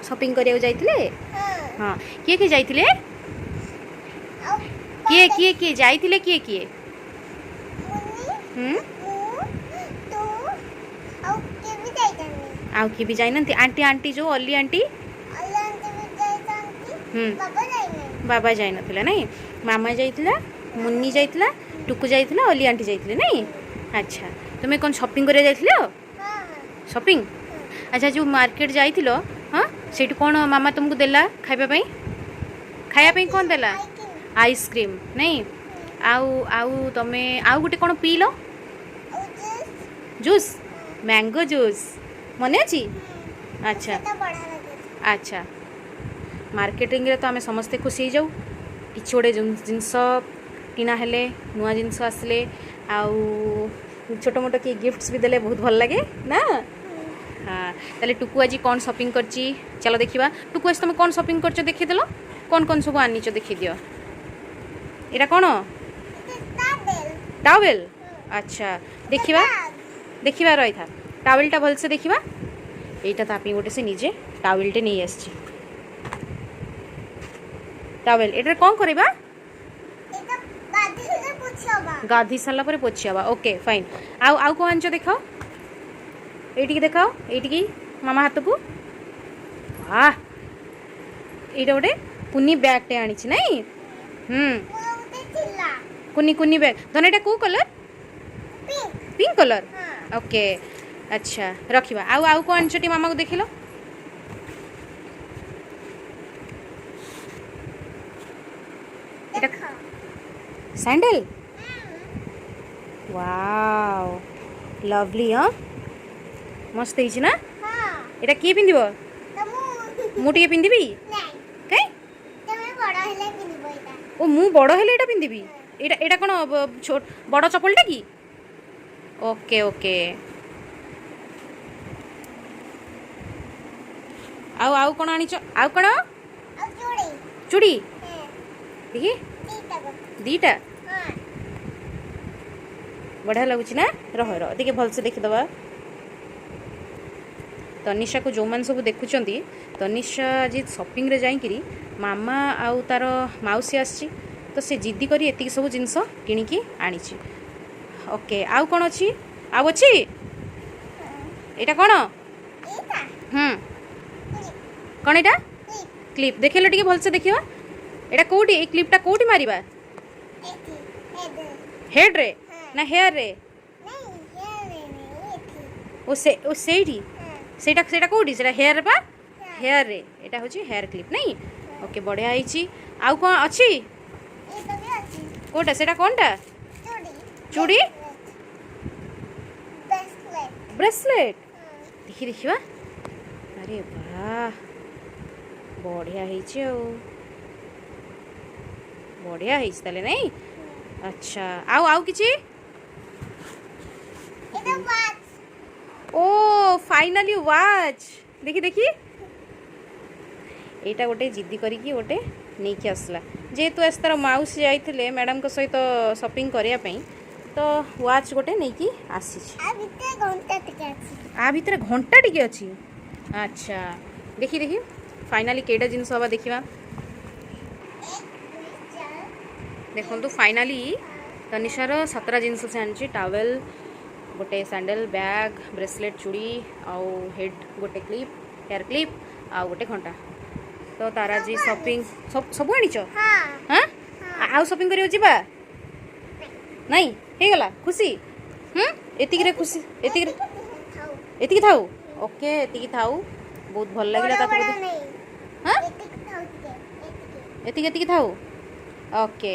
Shopping କରିବାକୁ ଯାଇଥିଲେ? ହଁ, କିଏ କିଏ ଯାଇଥିଲେ? କିଏ କିଏ କିଏ ଯାଇଥିଲେ? କିଏ କିଏ? ହୁଁ, ଆଉ କିଏ ବି ଯାଇନାହାନ୍ତି? ଆଣ୍ଟି, ଆଣ୍ଟି ଯେଉଁ ଅଲି ଆଣ୍ଟି? ହୁଁ, ବାବା ଯାଇନଥିଲେ ନାଇଁ? ମାମା ଯାଇଥିଲା, ମୁନି ଯାଇଥିଲା, ଟୁକୁ ଯାଇଥିଲା, ଅଲି ଆଣ୍ଟି ଯାଇଥିଲେ ନାଇଁ? ଆଚ୍ଛା, ତୁମେ କ'ଣ ସପିଂ କରିବାକୁ ଯାଇଥିଲ? ସପିଂ। ଆଚ୍ଛା, ଯେଉଁ ମାର୍କେଟ ଯାଇଥିଲ, ହଁ, ସେଇଠୁ କ'ଣ ମାମା ତୁମକୁ ଦେଲା ଖାଇବା ପାଇଁ? ଖାଇବା ପାଇଁ କ'ଣ ଦେଲା? ଆଇସ୍କ୍ରିମ୍ ନାଇଁ? ଆଉ ଆଉ ତମେ ଆଉ ଗୋଟେ କ'ଣ ପିଇଲ? ଜୁସ୍, ମ୍ୟାଙ୍ଗୋ ଜୁସ୍, ମନେ ଅଛି? ଆଚ୍ଛା ଆଚ୍ଛା, ମାର୍କେଟିଂରେ ତ ଆମେ ସମସ୍ତେ ଖୁସି ହେଇଯାଉ। କିଛି ଗୋଟେ ଜିନିଷ କିଣା ହେଲେ, ନୂଆ ଜିନିଷ ଆସିଲେ, ଆଉ ଛୋଟ ମୋଟ କିଏ ଗିଫ୍ଟସ୍ ବି ଦେଲେ ବହୁତ ଭଲ ଲାଗେ ନା? ହଁ। ତାହେଲେ ଟୁକୁ ଆଜି କ'ଣ ସପିଂ କରିଛି, ଚାଲ ଦେଖିବା। ଟୁକୁ, ଆଜି ତୁମେ କ'ଣ ସପିଂ କରିଛ ଦେଖିଦେଲ। କ'ଣ କ'ଣ ସବୁ ଆଣିଛ ଦେଖିଦିଅ। ଏଇଟା କ'ଣ? ଟାୱେଲ୍। ଆଚ୍ଛା, ଦେଖିବା ଦେଖିବା, ରହିଥା, ଟାୱେଲ୍ଟା ଭଲସେ ଦେଖିବା। ଏଇଟା ତା ପାଇଁ ଗୋଟେ ସେ ନିଜେ ଟାୱେଲ୍ଟେ ନେଇ ଆସିଛି। ଟାୱେଲ୍, ଏଟାରେ କ'ଣ କରିବା? ଗାଧି ସାରିଲା ପରେ ପୋଛି ହେବା। Okay, fine. ଆଉ ଆଉ କ'ଣ ଆଣିଛ ଦେଖ। ଏଇଠିକି ଦେଖାଅ, ଏଇଠିକି ମାମା ହାତକୁ। ବାহ, ଏଇଟା ଗୋଟେ କୁନି ବ୍ୟାଗ୍ଟେ ଆଣିଛି ନାଇଁ? ହୁଁ, କୁନି କୁନି ବ୍ୟାଗ୍। ଧନ, ଏଇଟା କେଉଁ କଲର୍? Pink colour. Okay, ଆଚ୍ଛା, ରଖିବା। ଆଉ ଆଉ କ'ଣ ଆଣିଛ ଟିକେ ମାମାକୁ ଦେଖିଲ। ଏଇଟା ସ୍ୟାଣ୍ଡେଲ୍। Wow, lovely. ହଁ, ମସ୍ତ ହେଇଛି ନା? ଏଇଟା କିଏ ପିନ୍ଧିବ? ମୁଁ ଟିକେ ପିନ୍ଧିବି? କାଇଁ? ଓ, ମୁଁ ବଡ଼ ହେଲେ ଏଇଟା ପିନ୍ଧିବି? ଏଇଟା ଏଇଟା କ'ଣ ବଡ଼ ଚପଲଟା କି? Okay okay. ଆଉ ଆଉ କ'ଣ ଆଣିଛ? ଆଉ କ'ଣ? ଚୁଡ଼ି। ଦେଖି, ଦୁଇଟା ବଢ଼ିଆ ଲାଗୁଛି ନା? ରହ ରହ, ଟିକେ ଭଲସେ ଦେଖିଦେବା। ତନିଷାକୁ ଯେଉଁମାନେ ସବୁ ଦେଖୁଛନ୍ତି, ତନିଷା ଆଜି ସପିଂରେ ଯାଇକିରି ମାମା ଆଉ ତାର ମାଉସୀ ଆସିଛି ତ ସେ ଜିଦି କରି ଏତିକି ସବୁ ଜିନିଷ କିଣିକି ଆଣିଛି। ଓକେ, ଆଉ କ'ଣ ଅଛି? ଆଉ ଅଛି? ଏଇଟା କ'ଣ? ହୁଁ, କ'ଣ ଏଇଟା? କ୍ଲିପ୍। ଦେଖିଲ, ଟିକେ ଭଲସେ ଦେଖିବା। ଏଇଟା କେଉଁଠି, ଏଇ କ୍ଲିପ୍ଟା କେଉଁଠି ମାରିବା? ହେଡ଼୍ରେ ନା ହେୟାର୍ରେ? ଓ ସେ, ଓ ସେଇଠି, ସେଇଟା ସେଇଟା କେଉଁଠି? ସେଇଟା ହେୟାର୍ ପା, ହେୟାର୍ରେ। ଏଇଟା ହେଉଛି ହେୟାର୍ କ୍ଲିପ୍ ନାଇଁ? ଓକେ, ବଢ଼ିଆ ହେଇଛି। ଆଉ କ'ଣ ଅଛି? କେଉଁଟା ସେଇଟା? କ'ଣଟା? ଚୁଡ଼ି, ବ୍ରେସଲେଟ୍। ଦେଖି, ଦେଖିବା। ଆରେ ବାহ, ବଢ଼ିଆ ହେଇଛି। ଆଉ ବଢ଼ିଆ ହେଇଛି ତାହେଲେ ନାଇଁ? ଆଚ୍ଛା, ଆଉ ଆଉ କିଛି? ଓ, ଫାଇନାଲି ୱାଚ୍। ଦେଖି ଦେଖି, ଏଇଟା ଗୋଟେ ଜିଦି କରିକି ଗୋଟେ ନେଇକି ଆସିଲା। ଯେହେତୁ ଆଜି ତାର ମାଉସୀ ଯାଇଥିଲେ ମ୍ୟାଡ଼ାମଙ୍କ ସହିତ ସପିଂ କରିବା ପାଇଁ, ତ ୱାଚ୍ ଗୋଟେ ନେଇକି ଆସିଛି। ଆ ଭିତରେ ଘଣ୍ଟା ଟିକେ ଅଛି। ଆଚ୍ଛା, ଦେଖି ଦେଖି, ଫାଇନାଲି କେଇଟା ଜିନିଷ ହେବା ଦେଖିବା। ଦେଖନ୍ତୁ, ଫାଇନାଲି ତନିଷାର 7ଟା ଜିନିଷ ସେ ଆଣିଛି। ଟାୱେଲ୍ ଗୋଟେ, ସ୍ୟାଣ୍ଡେଲ୍, ବ୍ୟାଗ୍, ବ୍ରେସଲେଟ୍, ଚୁଡ଼ି, ଆଉ ହେଡ଼୍ ଗୋଟେ କ୍ଲିପ୍, ହେୟାର୍ କ୍ଲିପ୍, ଆଉ ଗୋଟେ ଘଣ୍ଟା। ତ ତାର ଆଜି ସପିଂ ସବୁ ଆଣିଛ? ହଁ। ଆଉ ସପିଂ କରିବାକୁ ଯିବା ନାଇଁ? ହେଇଗଲା ଖୁସି? ହୁଁ, ଏତିକିରେ ଖୁସି? ଏତିକିରେ, ଏତିକି ଥାଉ। ଓକେ, ଏତିକି ଥାଉ। ବହୁତ ଭଲ ଲାଗିଲା ତାକୁ ବୋଧେ। ହଁ, ଏତିକି ଏତିକି ଥାଉ। ଓକେ।